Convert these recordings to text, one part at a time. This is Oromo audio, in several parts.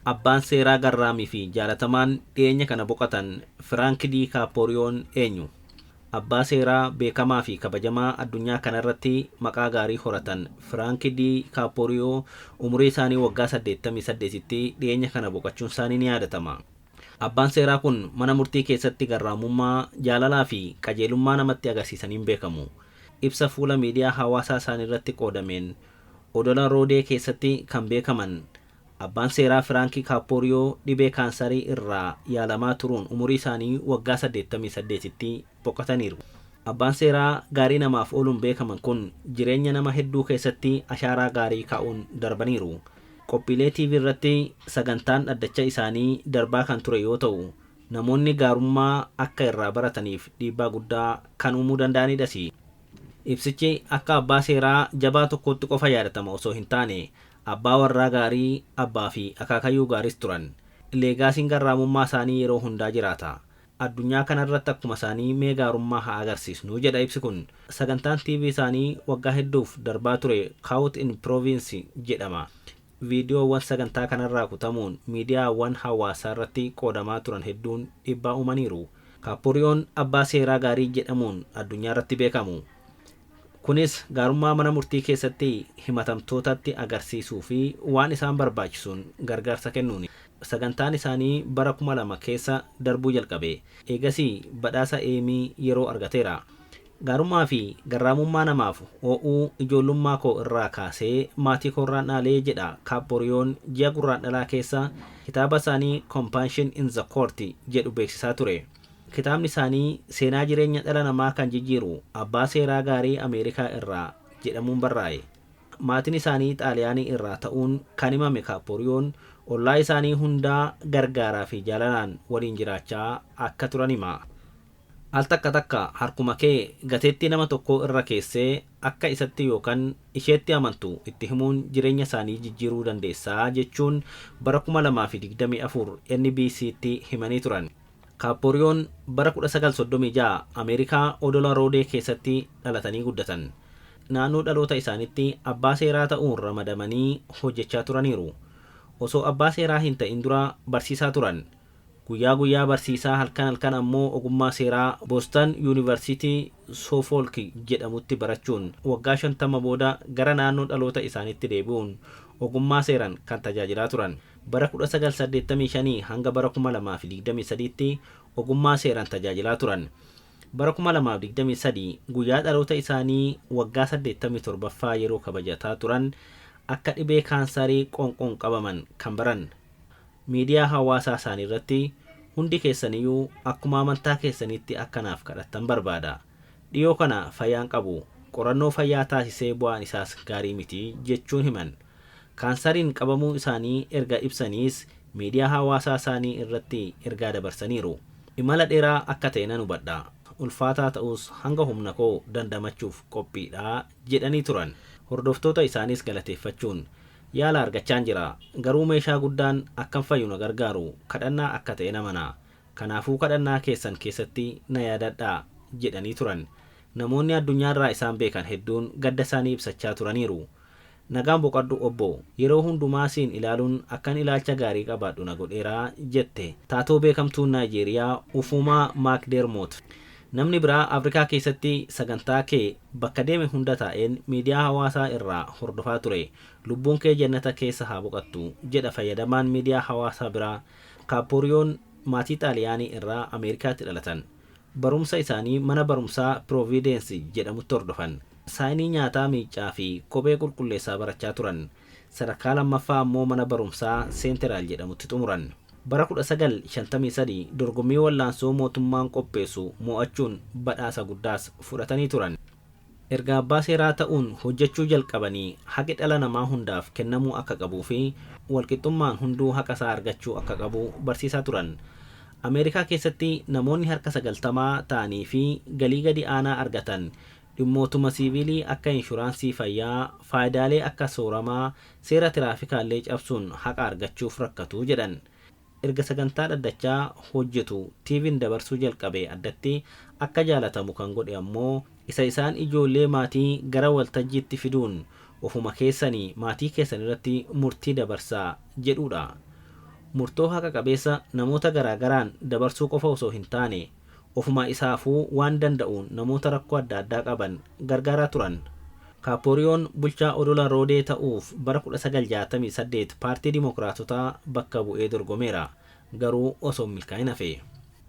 Abbaan seeraa garraamii fi jaalatamaan dhiyeenya kana boqotan Firaank D. Kaapporiyoon eenyu? Abbaa seeraa beekamaa fi kabajamaa addunyaa kanarratti maqaa gaarii horatan Firaank D. Kaapporiyoo umurii isaanii waggaa 88tti dhiyeenya kana boqochuun isaanii ni yaadatama. Abbaan seeraa kun mana murtii keessatti garraamummaa, jaalalaa fi qajeelummaa namatti agarsiisaniin beekamu. Ibsa fuula miidiyaa hawaasaa isaanii irratti qoodameen, odola Roodee keessatti kan beekaman abbaan seeraa Firaankii Kaappooriyoo dhibee kaansarii irraa yaalamaa turuun umurii isaanii waggaa 88tti boqotaniiru. Abbaan seeraa gaarii namaaf ooluun beekaman kun jireenya nama hedduu keessatti ashaaraa gaarii kaa'uun darbaniiru. Qophiilee TV irratti sagantaan dhaddacha isaanii darbaa kan ture yoo ta'u, namoonni gaarummaa akka irraa barataniif dhiibbaa guddaa kan uumuu danda'anidhas. Ibsichi akka abbaa seeraa jabaa tokkotti qofa yaadatama osoo hin taane, abbaa warraa gaarii, abbaa fi akaakayyuu gaariis turan. Leegaasiin garraamummaa isaanii yeroo hundaa jiraata. Addunyaa kanarratti akkuma isaanii mee gaarummaa haa agarsiisnu, jedha ibsi kun. Sagantaan TV isaanii waggaa hedduuf darbaa ture Caught in Providence jedhama. Viidiyoowwan sagantaa kanarraa kutamuun miidiyaawwan hawaasaa irratti qoodamaa turan hedduun dhiibbaa uumaniiru. Kaapporiyoon abbaa seeraa gaarii jedhamuun addunyaa irratti beekamu. Kunis gaarummaa mana murtii keessatti himatamtootatti agarsiisuu fi waan isaan barbaachisuun gargaarsa kennuuni. Sagantaan isaanii bara 2000 keessa darbuu jalqabe. Eegasii badhaasa Eemii yeroo argateera. "Gaarummaa fi garraamummaa namaaf oo'uu ijoollummaa koo irraa kaasee maatii koorraan dhaalee," jedha Kaapporiyoon ji'a Gurraandhalaa keessa kitaaba isaanii Compassion in the Court jedhu beeksisaa ture. Kitaabni isaanii seenaa jireenya dhala namaa kan jijjiiru abbaa seeraa gaarii Ameerikaa irraa jedhamuun barraa'e. Maatiin isaanii Xaaliyaanii irraa ta'uun kan himame Kaapporiyoon ollaa isaanii hundaa gargaaraa fi jaalalaan waliin jiraachaa akka turan hima. "Al takka takka harkuma kee gateettii nama tokkoo irra keessee akka isatti yookaan isheetti amantu itti himuun jireenya isaanii jijjiiruu dandeessaa," jechuun bara 2024 NBCtti himanii turan. Kaapporiyoon bara 1936 Ameerikaa odola Roodee keessatti dhalatanii guddatan. Naannoo dhaloota isaaniitti abbaa seeraa ta'uun ramadamanii hojjechaa turaniiru. Osoo abbaa seeraa hin ta'in dura barsiisaa turan. Guyyaa guyyaa barsiisaa, halkan halkan ammoo ogummaa seeraa Boston Yuunivarsiitii Suffolk jedhamutti barachuun waggaa 50 booda gara naannoo dhaloota isaaniitti deebi'uun ogummaa seeran kan tajaajilaa turan. Bara 1985 hanga bara 2023tti ogummaa seeran tajaajilaa turan. Bara 2023 guyyaa dhaloota isaanii waggaa 87ffaa yeroo kabajataa turan akka dhibee kaansarii qoonqoon qabaman kan baran. Miidiyaa hawaasaa isaanii irratti, "Hundi keessaniyyuu akkuma amantaa keessanitti akkanaaf kadhattan barbaada. Dhiyoo kana fayyaan qabu. Qorannoo fayyaa taasisee bu'aan isaas gaarii miti," jechuun himan. Kaansariin qabamuu isaanii erga ibsaniis miidiyaa hawaasaa isaanii irratti ergaa dabarsaniiru. "Imala dheeraa akka ta'e nan hubadha. Ulfaataa ta'us hanga humna koo dandamachuuf qophiidha," jedhanii turan. Hordoftoota isaaniis galateeffachuun, "Yaala argachaan jira. Garuu meeshaa guddaan akkan fayyu na gargaaru kadhannaa akka ta'e namana. Kanaafuu kadhannaa keessan keessatti na yaadadhaa," jedhanii turan. Namoonni addunyaarraa isaan beekan hedduun gadda isaanii ibsachaa turaniiru. "Nagaan boqadhu obbo. Yeroo hundumaa siin ilaaluun akkan ilaalcha gaarii qabaadhu na godheeraa," jette taatoo beekamtuun Naayijeeriyaa Ufumaa Maakdeermoot. Namni biraa, "Afrikaa keessatti sagantaa kee bakka deeme hunda taa'een miidiyaa hawaasaa irraa hordofaa ture. Lubbuun kee jannata keessa haa boqattu," jedha fayyadamaan miidiyaa hawaasaa biraa. Kaapporiyoon maatii Xaaliyaanii irraa Ameerikaatti dhalatan. Barumsa isaanii mana barumsaa Providence jedhamutti hordofan. Saayinii nyaataa miicaa fi kophee qulqulleessaa barachaa turan. Sadarkaa lammaffaa ammoo mana barumsaa Seentiraal jedhamutti xumuran. Bara 1953 dorgommii wallaansoo mootummaan qopheessu mo'achuun badhaasa guddaas fudhatanii turan. Erga abbaa seeraa ta'uun hojjechuu jalqabanii haqi dhala namaa hundaaf kennamuu akka qabuu fi walqixxummaan hunduu haqa isaa argachuu akka qabu barsiisaa turan. Ameerikaa keessatti namoonni harka 90 ta'anii fi galii gadi aanaa argatan dhimmootuma siivilii akka inshuraansii fayyaa, faayidaalee akka sooramaa, seera tiraafikaallee cabsuun haqa argachuuf rakkatu jedhan. Erga sagantaa dhaddachaa hojjetu TV'n dabarsuu jalqabe addatti akka jaalatamu kan godhe ammoo isa isaan ijoollee maatii gara waltajjiitti fiduun "Ofuma keessanii maatii keessan irratti murtii dabarsaa" jedhudha. Murtoo haqa qabeessa namoota garaagaraan dabarsuu qofa osoo hin taane, ofuma isaafuu waan danda'uun namoota rakkoo adda addaa qaban gargaaraa turan. Kaapporiyoon bulchaa odola Roodee ta'uuf bara 1968 paartii Dimookiraatotaa bakka bu'ee dorgomeera, garuu osoo hin milkaa'in hafe.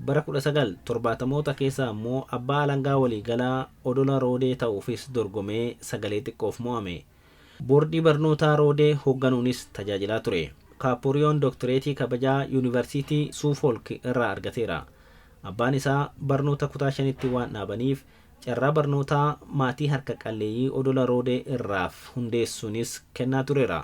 Bara 1970moota keessa ammoo abbaa alangaa waliigalaa odola Roodee ta'uufis dorgomee sagalee xiqqoof mo'ame. Boordii barnootaa Roodee hoogganuunis tajaajilaa ture. Kaapporiyoon dooktireetii kabajaa Yuunivarsiitii Suufolk irraa argateera. Abbaan isaa barnoota kutaa 5tti waan dhaabaniif, carraa barnootaa maatii harka qalleeyyii odola Roodee irraaf hundeessuunis kennaa tureera.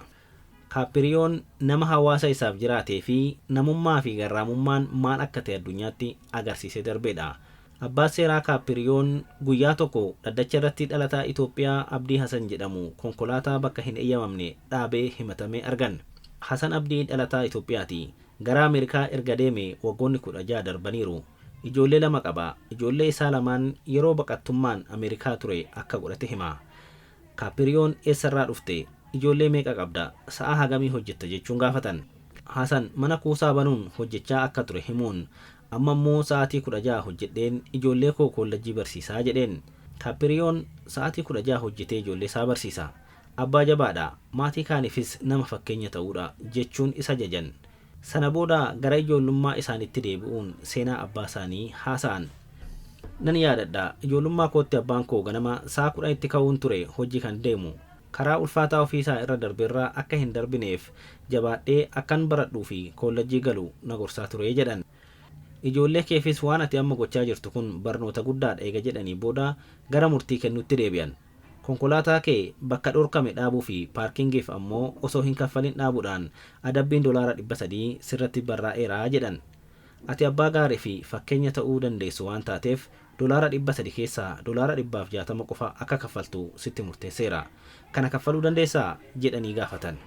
Kaappiriyoon nama hawaasa isaaf jiraatee fi namummaa fi garraamummaan maal akka ta'e addunyaatti agarsiisee darbeedha. Abbaan seeraa Kaappiriyoon guyyaa tokko dhaddacha irratti dhalataa Itoophiyaa Abdii Hasan jedhamu konkolaataa bakka hin eeyyamamne dhaabee himatamee argan. Hasan Abdii dhalataa Itoophiyaati. Gara Ameerikaa erga deeme waggoonni 16 darbaniiru. Ijoollee lama qaba. Ijoollee isaa lamaan yeroo baqattummaan Ameerikaa ture akka godhate hima. Kaappiriyoon eessarraa dhufte? Ijoollee meeqa qabda? Sa'a hagamii hojjetta jechuun gaafatan. Hasan mana kuusaa banuun hojjechaa akka ture himuun, amma immoo sa'aatii 16 hojjedheen ijoollee koo kollajjii barsiisaa jedheen. Kaappiriyoon sa'aatii 16 hojjetee ijoollee isaa barsiisa. Abbaa jabaadha. Maatii kaaniifis nama fakkeenya ta'uudha jechuun isa jajan. Sana booda gara ijoollummaa isaanitti deebi'uun seenaa abbaa isaanii haasa'an. Nan yaadadha, ijoollummaa kootti abbaan koo ganama sa'a 10tti ka'uun ture hojii kan deemu. Karaa ulfaataa ofiisaa irra darbeerraa akka hin darbineef jabaadhee akkan baradhuu fi kollajjii galu na gorsaa ture jedhan. Ijoollee keefis waan ati amma gochaa jirtu kun barnoota guddaadha eega jedhanii booda gara murtii kennuutti deebi'an. Konkolaataa kee bakka dhorkame dhaabuu fi paarkingiif ammoo osoo hin kaffalin dhaabuudhaan adabbiin doolaara 300 sirratti barraa'eera jedhan. Ati abbaa gaarii fi fakkeenya ta'uu dandeessu waan taateef, doolaara 300 keessaa doolaara 160 qofa akka kaffaltu sitti murteesseera. Kana kaffaluu dandeessaa jedhanii gaafatan.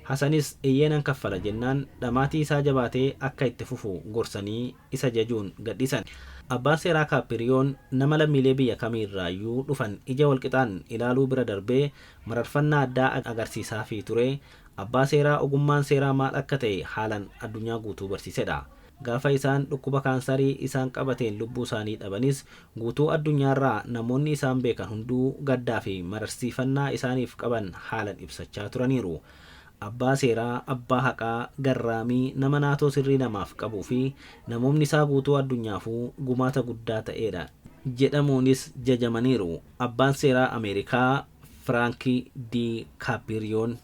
Hasanis eeyyee, nan kaffala jennaan, dhamaatii isaa jabaatee akka itti fufu gorsanii isa jajuun gadhiisan. Abbaan seeraa Kaappiriyoon nama lammiilee biyya kamiirraayyuu dhufan ija walqixaan ilaaluu bira darbee mararfannaa addaa agarsiisaafii ture, abbaa seeraa ogummaan seeraa maal akka ta'e haalaan addunyaa guutuu barsiisedha. Gaafa isaan dhukkuba kaansarii isaan qabateen lubbuu isaanii dhabanis, guutuu addunyaarraa namoonni isaan beekan hunduu gaddaa fi mararsiifannaa isaaniif qaban haalan ibsachaa turaniiru. Abbaa seeraa, abbaa haqaa, garraamii, nama naatoo sirrii namaaf qabuu fi namoonni isaa guutuu addunyaafuu gumaata guddaa ta'eedha jedhamuunis jajamaniiru. Abbaan seeraa Ameerikaa Firaankii D. Kaappiriyoon.